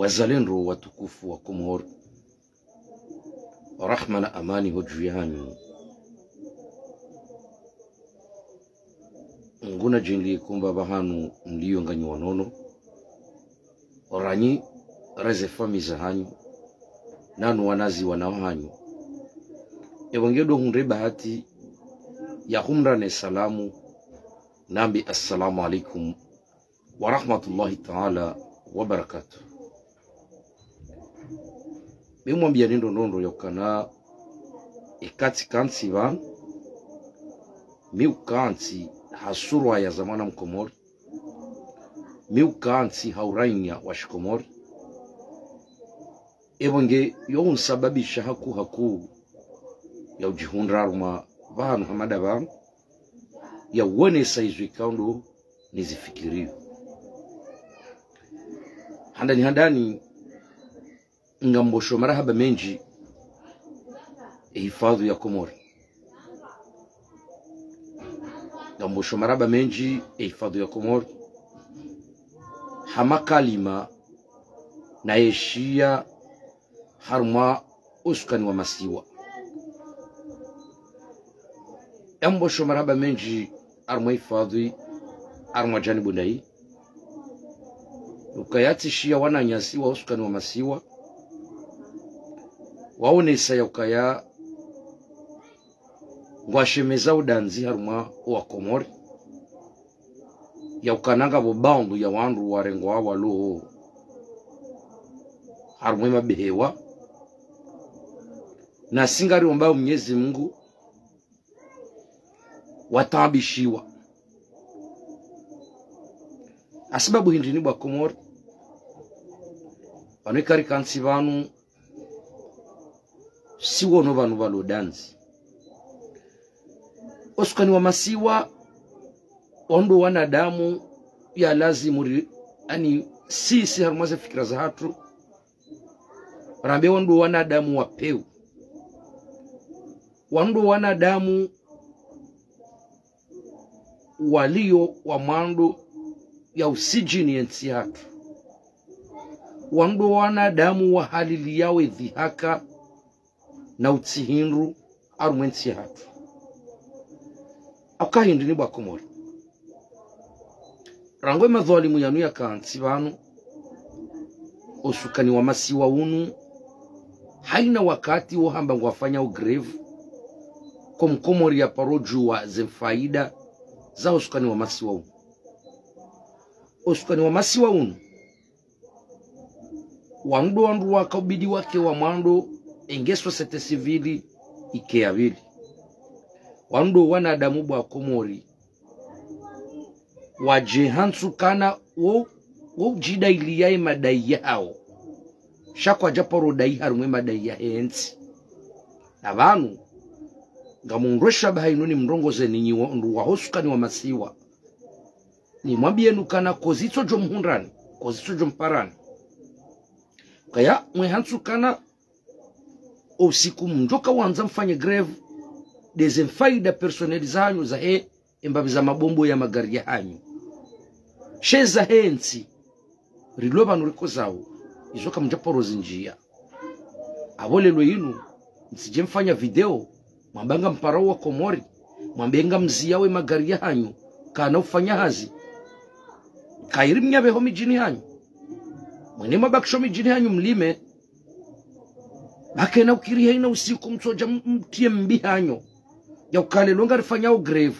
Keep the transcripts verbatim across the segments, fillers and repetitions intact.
Wazalendo watukufu wa Komori, rahma na amani ho dju yahanyu. Nguna djeli kumba pvahanu mliyo nganyi wanono, ranyi reze famiyi zahanyu, nanu wanazi wana wahanyu. Ewe nge ndo hundre bahati ya humrane salamu, nambe assalamu alaikum wa rahmatullahi ta'ala wa barakatuh. Mi mwambiani ndo ndrongoo ya ukana, eka tsikantsi pvanu, mi ukantsi ha sura ya za mwana Mkomori, mi ukantsi ha uraiya wa Shikomori. Ewe nge yo unisababisha hakuu hakuu ya udjihundra harumwa pvahanu hamada pvanu, ya uonesa izo ikao ndo nizifikiriyo. Handani handani, ngambo sho marahaba mendji e hifadhu ya Komori. Ngambo sho marahaba mendji e hifadhu ya Komori, ha makalima na yeshiya harumwa usukani wa masiwa. Ngambo sho marahaba mendji harumwa hifadhu, harumwa janibu ndayi, ukaya tsishiya wananyasi wa usukani wa masiwa waonesa ya ukaya ngwashemeza udandzi harumwa wa Komori, ya ukana ngapvo baadhwi ya wandru warengwa walo harumwa e mabehewa. Nasi ngariomba Mwenyezi Mungu wataabishiwa. Hasibabu hindri ni bo wa Komori? Pvanu eka rikantsi pvanu, si wono pvanu pvalo dandzi. Usukani wa masiwa, wandru wanadamu ya lazimu ri, ani sisi harumwa ze fikira zahatru, rambe wandru wanadamu wa pewu. Wandru wanadamu waliyo wa mwando ya usidjini ye ntsi yahatru. Wandru wanadamu wahaliliyawo dhihaka na utsi hindru harumwa e ntsi yahatru. Aka hindri ni bo wa Komori? Rangu e madhwalimu yanu yakantsi pvanu, usukani wa masiwa unu, haina wakati wo hamba ngwafanyao grève, ko Mkomori ya paro djuwa ze faida za usukani wa masiwa unu. Usukani wa masiwa unu, wandru wandru waka ubidi wake wa mwando, enge société civile ike ya pvili. Wandru wanadamu bo wa Komori, wadje hantsu kana wo, wo udjidailiya e madai yahawo. Sha kwadja paro dai harumwa e madai yahe ntsi. Na pvanu, ngamundrwesha pvahanu nimrongoze nyinyi wandru wa ho usukani wa masiwa, nimwambiyeni ukana kozitsodjo mhundrani, kozitsodjo mparani. Kaya mwe hantsu kana usiku mndjoka wandza mfanye grève, nde ze faida personnel zahanyu zahe, e mbapvi za mabombo ya magari yahanyu. She zahe ntsi, rilo pvanu riko zawo, izo kamdja paro zindjiya. Apvo leo inu, ntsidje mfanya video, mwamba ngamparao wa Komori, mwambe ngamziyawo e magari yahanyu, kana ufanya hazi. Kayiri mnyapve ho midjini hanyu. Mwende mwabakishe ho midjini hanyu mlime. Pvakena ukiri haina usiku mtsodja m-, mtriye mbi hanyu. Ya ukaya leo ngarifanyao grève.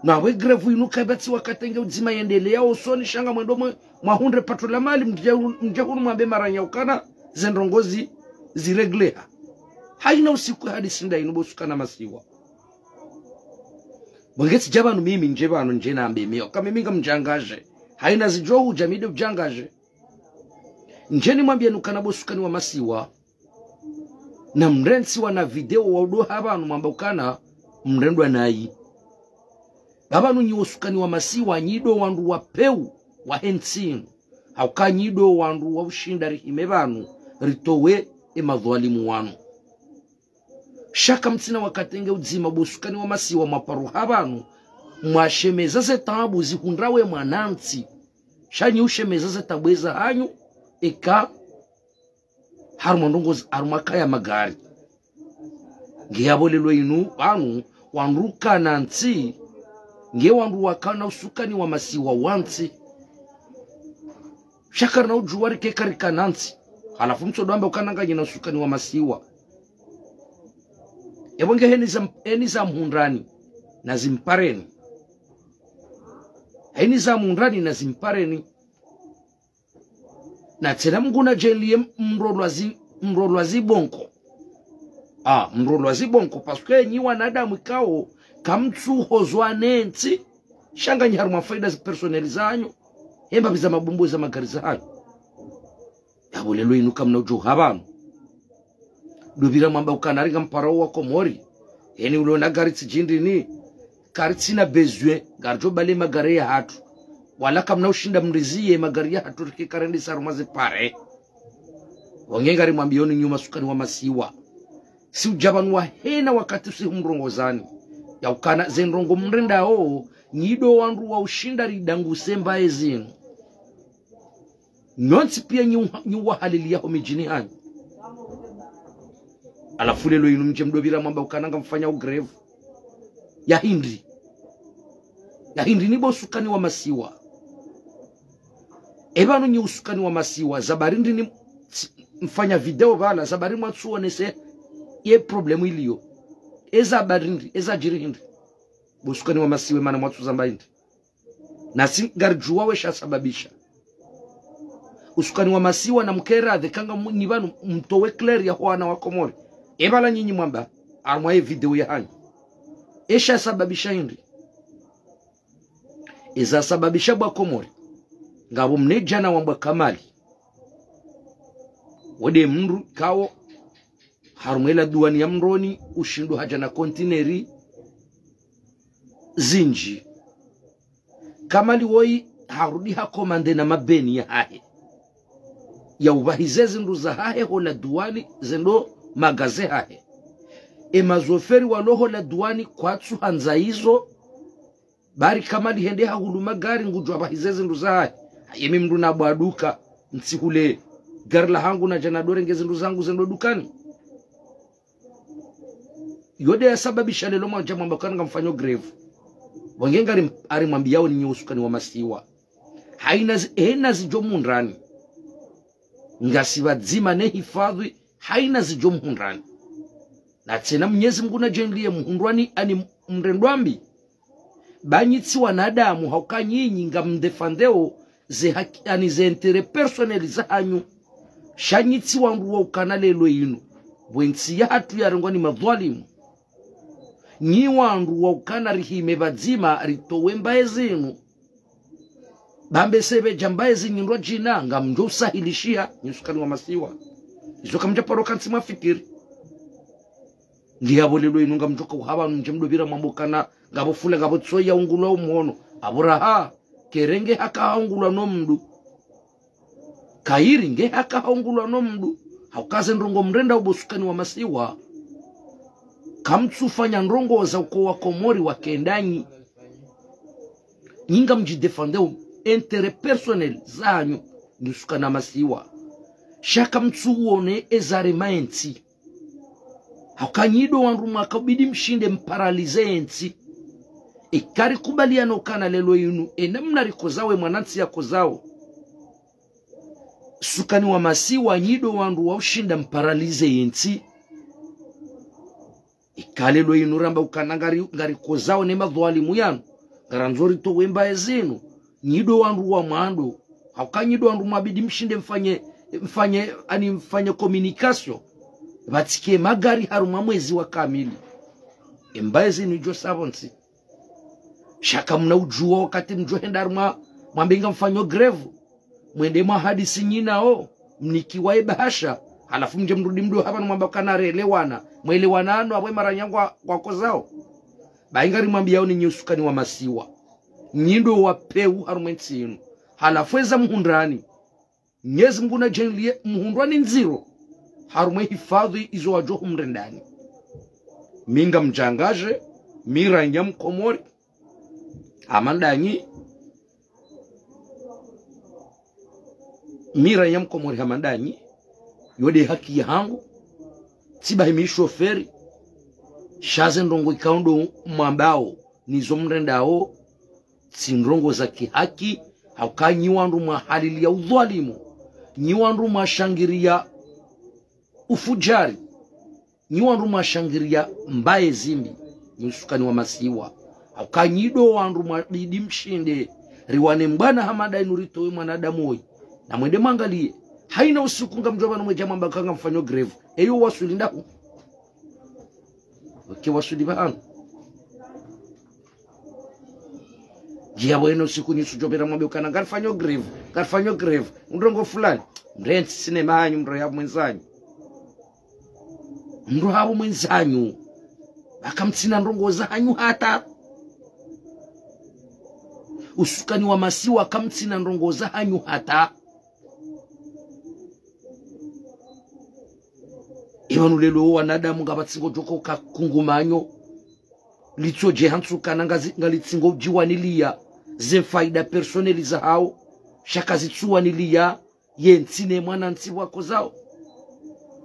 Na we grève inu kapvatsi wakati nge udzima yendelea usoni sha ngamwendo mwe, mwahundre pato la mali mdje hu-, mdje hunu mwambe maranya ukana ze ndrongoo zi, zirégléha. Haina usiku hadisi nda inu bo usukani wa masiwa. Bo nge tsidja pvanu mimi ndje pvanu ndje nambe mi, oka mimi ngamdjangadje. Haina zidjo hudja mi nde udjangadje. Ndje nimwambiyeni ukana bo usukani wa masiwa, na mrentsi wana video wa udoha pvanu mwamba ukana mrendwa nayi. Pvapvanu nyi wo usukani wa masiwa nyi ndo wandru wa pewu wahe ntsi inu. Hauka nyi ndo wandru wa ushinda rihime pvanu, ritowe e madhwalimu wanu. Sha kamtsina wakati nge udzima bo usukani wa masiwa mwaparo ha pvanu, mwashemeza ze taabu zihundrawo e mwanantsi. Sha nyi ushemeza ze taabu zahanyu, eka harumwa ndrongoo zi-, harumwa kaya magari. Nge yapvo leo inu pvanu wandru kana ntsi, nge wandru wakana usukani wa masiwa wa ntsi. Sha karina udjuwa rike karikana ntsi. Halafu mtsodo amba ukana nganyina usukani wa masiwa. Epvo nge heni za, heni za mhundrani na zimpareni. Heni za mhundrani na zimpareni. Na tsena Mngu nadjaanliye mrolwa zi-, mrolwa zibonko. Ah, mrolwa zibonko, parce que nyi wanadamu ikao, kamtsuhozwa ne ntsi, sha nganyi harumwa faida zi personnel zanyu, hemba biza mabumbu za magari zanyu. Yapvo leo inu kamna udjo hapvanu. Dopvira mwamba ukana ringa mpara wa Komori. Heni ulo na gari tsi djindri ni. Karitsina besoin, ngaridjo bale magari yahatru. Wala kamna ushinda mriziye magari yahatru rike karendesa harumwa zipare. Wange ngarimwambiyoni nyi masukani wa masiwa. Si udja pvanu wa hena wakati si humrongozani. Ya ukana ze ndrongoo mrendao, nyi ndo wandru wa ushinda ridanguse mbaye zinu. Nyontsi pia nyi uha-, nyi wahaliliya ho midjini hanyu. Halafu leo inu mdje mdopvira mwamba ukana ngamfanyao grève. Ya hindri. Ya hindri ni bo usukani wa masiwa. Epvanu nyi usukani wa masiwa, za bari ndri ni mfanya video pvala, za bari mwatsuonese ye problème iliyo. Eza bari ndri, eza djiri hindri. Bo usukani wa masiwa mana mwatsuzamba hindri. Nasi ngaridjuwa we sha sababisha. Usukani wa masiwa na mkera, the kanga mu-, nyi pvanu mtowe clair ya ho wana wa Komori. Epvala nyinyi mwamba, harumwa ye video yahanyu. Esha sababisha hindri. Eza sababisha bo wa Komori. Ngapvo mnedjana wambwa Kamali. Wo nde mndru ikao harumwa ela duwani ya Mroni, ushindo hadja na kontineri zindji. Kamali woyi harudi hakomande na mabeni yahahe. Ya upvahize zindru zahahe hola duwani zendo magaze hahe. E mazoferi walo hola duwani kwatsu handza izo, bari Kamali hende hahulu magari ngudjo apvahize zindru zahahe. Yemi mndru na bwaduka, ntsi hule gari lahangu nadja nadorenge zindru zangu zendo dukani. Yo nde ya sababisha leo mwadja mwamba ukana ngamfanyao grève. Wange ngari-, ngarimwambiyao nyi usukani wa masiwa. Haina zi-, hena zidjo mhundrani. Ngasi pvadzima ne hifadhwi, haina zidjo mhundrani. Na tsena Mnyezi Mngu nadjaanliye mhundrani ani mrendwa mbi. Ba nyi tsi wanadamu, hauka nyinyi ngamdefandeo ze haki, ani ze intérêt personnel zahanyu. Sha nyi tsi wandru wa ukana leo inu, pvwe ntsi yahatru yarengwa ni madhwalimu. Nyi wandru wa ukana rihime pvadzima ritowe mbaye zinu. Bambe sebe dja mbaye zinyi ndro djina, ngamdjo usahilishiha, nyi usukani wa masiwa. Izo kamdja paro kantsi mwafikiri. Nge yapvo leo inu ngamdjo ka uhapvanu mdje mdopvira mwamba ukana, ngapvo fula ngapvo tsoyi ya ungulwa umhono. Apvo raha, kere nge haka haungulwa no mndru. Kayiri nge haka haungulwa no mndru. Hauka ze ndrongoo mrendao bo usukani wa masiwa. Kamtsufanya ndrongoo za uko wa Komori wakendani. Nyi ngamdjidefandeo intérêt personnel zahanyu, nyi usukani wa masiwa. Sha kamtsuone eza rema entsi. Hauka nyi ndo wandru mwaka ubidi mshinde mparalize entsi. Eka rikubaliana ukana leo inu, e namna rikozao e mwanantsi yakozao. Usukani wa masiwa nyi ndo wandru wa ushinda mparalize entsi. Eka leo inu ramba ukana ngari-, ngarikozao ne madhwalimu yanu. Ngarandzo ritowe mbaye zinu. Nyi ndo wandru wa mwando. Hauka nyi ndo wandru mwabidi mshinde mfanye, mfanye, ani mfanye communication. Pvatsike magari harumwa mwezi wa kamili. E mbaye zinu idjo sa pvontsi. Sha kamna udjuwa wakati mdjo henda harumwa mwambe ngamfanyao grève. Mwende mwahadisi nyi nao, mnikiwa ye bahasha, halafu mdje mrudi mdo hapvanu mwamba ukana relewana, mwelewana ano apvo e maranya ngwa, ngwakozao. Bayi ngarimwambiyaoni nyi usukani wa masiwa. Nyi ndo wapvewu harumwa entsi inu. Halafu eza mhundrani. Mnyezi Mngu nadjaanliye mhundrani ndziro. Harumwa e hifadhwi izo wadjo humrendani. Mi ngamdjangadje, mi ranya mkomori. Hama ndanyi. Mi raiya mkomori hama ndanyi, yo nde haki yahangu. Tsibahi mi shoferi, sha ze ndrongoo ikao ndo mwambao, nizo mrendao, tsi ndrongoo za kihaki. Hauka nyi wandru mwahaliliya udhwalimu, nyi wandru mwashangiriya ufujari, nyi wandru mwashangiriya mbaye zimbi, nyi usukani wa masiwa. Hauka nyi ndo wandru mwabidi mshinde, riwane mbwana hama ndayinu ritowe mwanadamu woyi. Na mwende mwangaliye, haina usiku ngamdjo pvanu mwedja mwamba ka ngamfanyo grève. Eyo waswili ndahu? Weke waswili pvanu. Djiya pvo eno siku nyi usudjo pvira mwambe ukana ngarifanyo grève, ngarifanyo grève, ndrongoo fulani. Mrentsi sinema hanyu, mro ya mwendzanyu. Mro hapvo mwendzanyu. Aka mtsina ndrongoo zahanyu hata. Usukani wa masiwa aka mtsina ndrongoo zahanyu hata. Ipvanu leo wanadamu ngapvatsi ngodjo ka kungumanyo litsodje hantsu kana ngazi, ngalitsi ngodjiwaniliya ze faida personnel zahao, sha kazitsuwaniliya ye ntsi ne mwanantsi wakozao.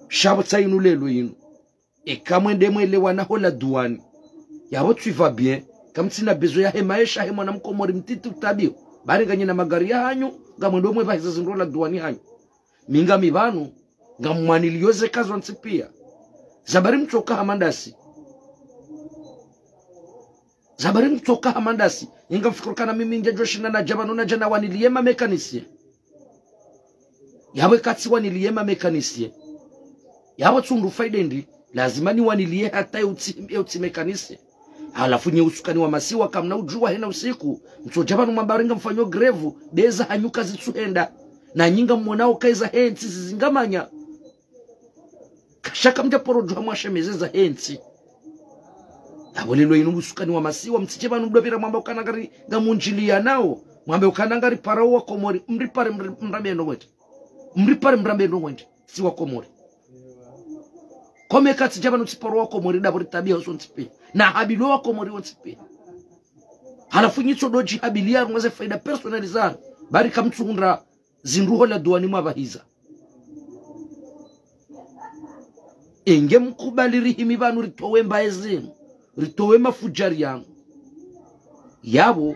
Sha pvo tsi inu leo inu. Eka mwende mwelewana ho la douane, yapvo tout va bien. Kamtsina besoin yahe maesha he mwana mkomori mtiti utabiho. Bari nganyina magari yahanyu, ngamwendo mwepvahiza zindru la douane hanyu. Mi ngami pvanu, ngamwaniliyo ze ka zontsi piya. Za bari mtsoka hama ndasi. Za bari mtsoka hama ndasi. Nyi ngamfikiri kana mimi ndjadjo shinda nadja pvanu nadje nawaniliye ma mécanicien. Yapvo eka tsiwaniliye ma mécanicien, yapvo tsi undru faida ndri? Lazima niwaniliye hata ye utsi, ye utsi mécanicien. Halafu nyi usukani wa masiwa kamna udjuwa hena usiku, mtsodja pvanu mwamba ri ngamfanyo grève, be zahanyu kazitsuhenda. Na nyi ngamwonao ka eza hentsi zizingamanya. Sha kamdja paro djuwa mwashemeze za hentsi. Yapvo leo inu usukani wa masiwa, mtsidje pvanu mdo pvira mwamba ukana ngari ngamundjiliyanao. Mwambe ukana ngariparao wakomori, mripare mri-, mrambe ndrongoo ndri. Mripare mrambe ndrongoo ndri, si wakomori. Kome katsidja pvanu tsiparo wakomori ndapvo ritabiha sontsi piya. Na habiliwa wakomori wontsi piya. Halafu nyi tsodo djihabiliya harumwa ze faida personnel zahanyu. Bari kamtsuhundra zindru ho la douane mwapvahiza. Enge mkubali rihimi pvanu ritowe mbaye zinu, ritowe mafujari yanu. Yapvo,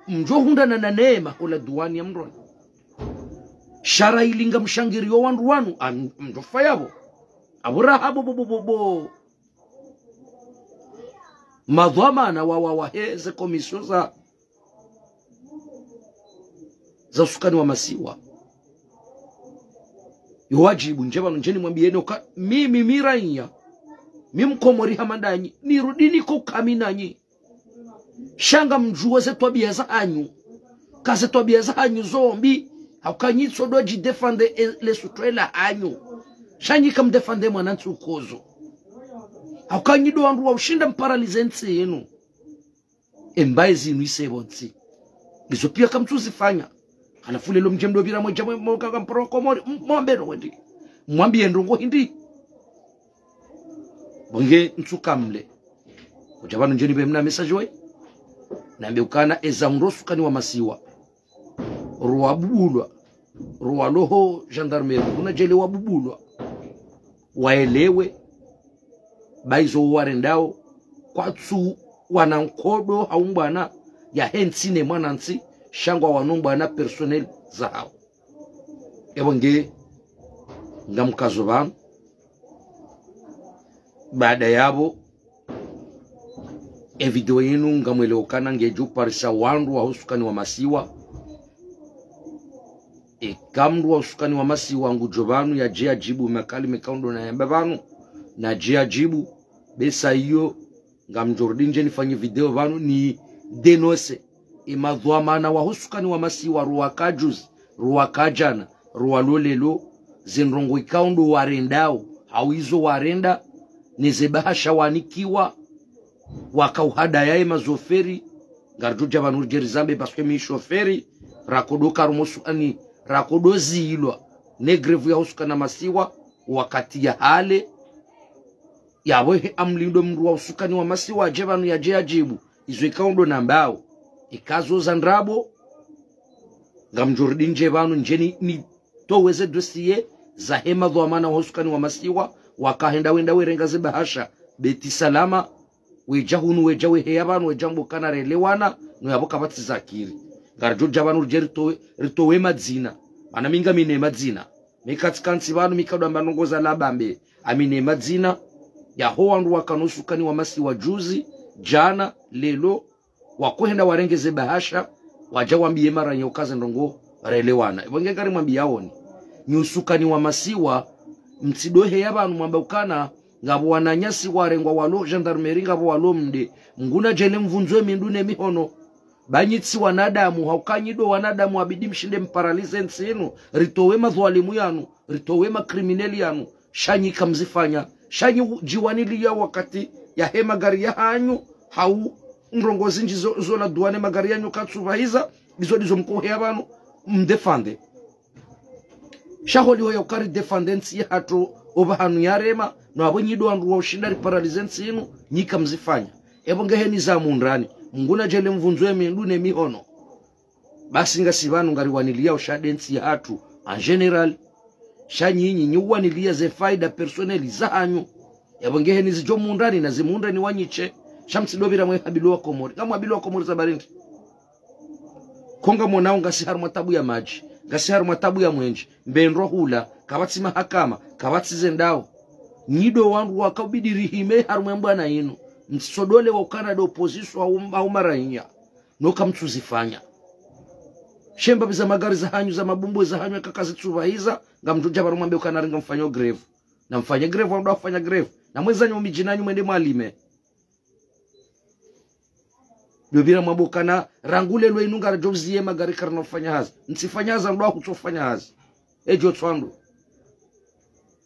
mdjo hundrana na neema ho la douane ya mroni. Sha ra ili ngamshangiriyo wandru wanu, am-, mdjo fa yapvo. Apvo raha bo, bo, bo, bo, bo. Madhwamana wa, wa, wa, he, ze commission za, za usukani wa masiwa. Yo wadjibu ndje pvanu ndje nimwambiyeni uka, mi, mi, mi raiya. Mi mkomori hama ndanyi, nirudi niko kami nanyi. Sha ngamdjuwa ze twabiya zahanyu. Ka ze twabiya zahanyu zo mbi, hauka nyi tsodo dji défendre e, le sutwela hanyu. Sha nyi kamdéfendre mwanantsi ukozo. Hauka nyi ndo wandru wa ushinda mparalize ntsi yinu. Embaye zinu ise pvontsi. Izo piya kamtsuzifanya. Halafu leo mdje mdo pvira mwedja mwe, mwe, ka, ka mparo wakomori, m-, mwambe ndrongoo ndri. Mwambiye ndrongoo hindri. Pvo nge ntsuka mle. Kudja pvanu ndje nipve mna message woyi. Nambe ukana eza undro usukani wa masiwa. Ruwabubulwa. Ruwalo ho gendarmerie. Kuna djele wabubulwa. Waelewe. Ba izo warendao. Kwatsu wana nkodo hau mbwana yahe ntsi ne mwanantsi. Sha ngwawanao mbwana personnel zahao. Epvo nge ngamkazo pvanu. Baada yapvo, e video yinu ngamwelewo ukana ngedjo parisa wandru wa usukani wa masiwa. Eka mndru wa usukani wa masiwa ngudjo pvanu yadje yadjibu makalima ikao ndo nayamba pvanu, nadje yadjibu. Be sa iyo, ngamdjo rudi ndje nifanye video pvanu ni dénoncer e madhwamana wa usukani wa masiwa, ruwaka juzi, ruwaka djana, ruwalo leo, ze ndrongoo ikao ndo warendao, hau izo warenda, ne ze bahasha wanikiwa, waka uhadaya e mazoferi. Ngaridjo dja pvanu ridje rizambe parce que mi shoferi, rakodo karumosu ani, rakodo zilwa ne grève ya usukani wa masiwa, wakati ya hale. Yapvo he amlindo mndru wa usukani wa masiwa adje pvanu yadje yadjibu izo ikao ndo nambao. Eka zo za ndrabo, ngamdjo rudi ndje pvanu ndje ni, ni Towe ze dossier zahe madhwamana wa usukani wa masiwa, waka hwenda wenda werenga ze bahasha Beit Salam, wedja hunu, wedja weheya pvanu, wedja wamba ukana relewana, no yapvo kapvatsi zakiri. Ngaridjo dja pvanu ridje ritowe, ritowe madzina. Mana mi ngami ne madzina. Mi katsi kantsi pvanu, mi kadjwamba ndrongoo za labambe. Ami ne madzina yaho wandru wakana usukani wa masiwa juzi, djana, leo, waka hwenda warenge ze bahasha, wadja wambiye maranya uka ze ndrongoo relewana. Epvo nge ngarimwambiyaoni. Nyi usukani wa masiwa, mtsidjo heya pvanu mwambe ukana, ngapvo wananyasi warengwa walo gendarmerie, ngapvo walo mde. Mngu nadjaanlie mvundzwe mindru ne mihono. Ba nyi tsi wanadamu, hauka nyi ndo wanadamu, yabidi mshinde mparalize ntsi inu, ritowe madhwalimu yanu, ritowe makrimineli yanu, sha nyi kamzifanya, sha nyi u-, djiwaniliya wakati yahe magari yahanyu, hau ndrongoo zindji zo, zo la duwane magari yanyu katsupvahiza, izo ndizo mkoheya pvanu, mdéfendre. Sha holiho ya uka ridéfendre ntsi yahatru opvahanu yarema, no apvo nyi ndo wandru wa ushinda riparalize ntsi inu, nyi kamzifanya. Epvo nge heni za mundrani, Mngu nadjaanlie mvundzwe mindru ne mihono. Basi ngasi pvanu ngariwaniliyao sha nde ntsi yahatru, en général. Sha nyinyi, nyi uwaniliya ze faida personnel zahanyu. Epvo nge heni zidjo mundrani na zimundrani wanyu she. Sha mtsidjo pvira mwe habilwa Komori. Ngamhabilwa Komori za barindi. Ko ngamonao ngasi harumwa tabu ya madji, ngasi harumwa tabu ya mwenje, mbe ndro hula, kapvatsi mahakama, kapvatsi ze ndawo. Nyi ndo wandru waka ubidi rihime harumwa mbwana inu. Mtsisodole wa ukana ndo opposition hau, hau maranya. No kamtsuzifanya. She mbapvi za magari zahanyu, za mabumbwe zahanyu, yaka kazitsupvahiza, ngamdjo dja pvanu mwambe ukana ringa mfanyo grève. Na mfanye grève, wandru wafanya grève. Na mwendze nyi omidjini yanyu mwende mwalime. Ndo pvira mwambe ukana, rangu leo inu ngaridjo uziye magari karina ufanya hazi. Mtsifanya hazi, wandru wahutsofanya hazi. Edjo tswandru.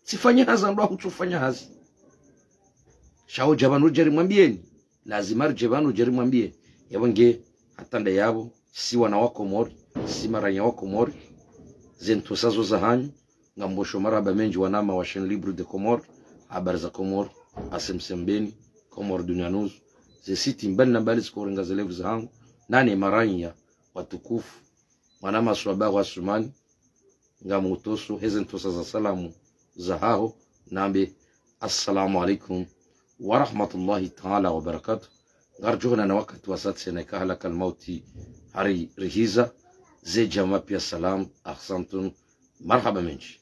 Mtsifanye hazi, wandru wahutsofanya hazi. Sha odja pvanu ridje rimwambiyeni. Lazima ridje pvanu ridje rimwambiye. Yapvo nge, hata nda yapvo, si wana wa Komori, si maranya wa Komori, ze ntsosa zo zahanyu, ngamwambao marahaba mendji wanama wa Chaîne Libre des Comores, Habari za Komori, A S M C Mbeni, Comores Dunia News, ze site mbali na mbali zikorenga ze live zahangu, nanyi maranya watukufu, mwanama Swaba wa Sumani, ngamtoso heze ntsosa za salamu zahaho, nambe, assalamu alaikum wa rahmatullahi ta'ala wa barakatuh. Ngaridjo onana wakati wasaya tsena ika halaka almauti hari rihiza, ze djamaa piya salam, ahsantum, marahaba mendji.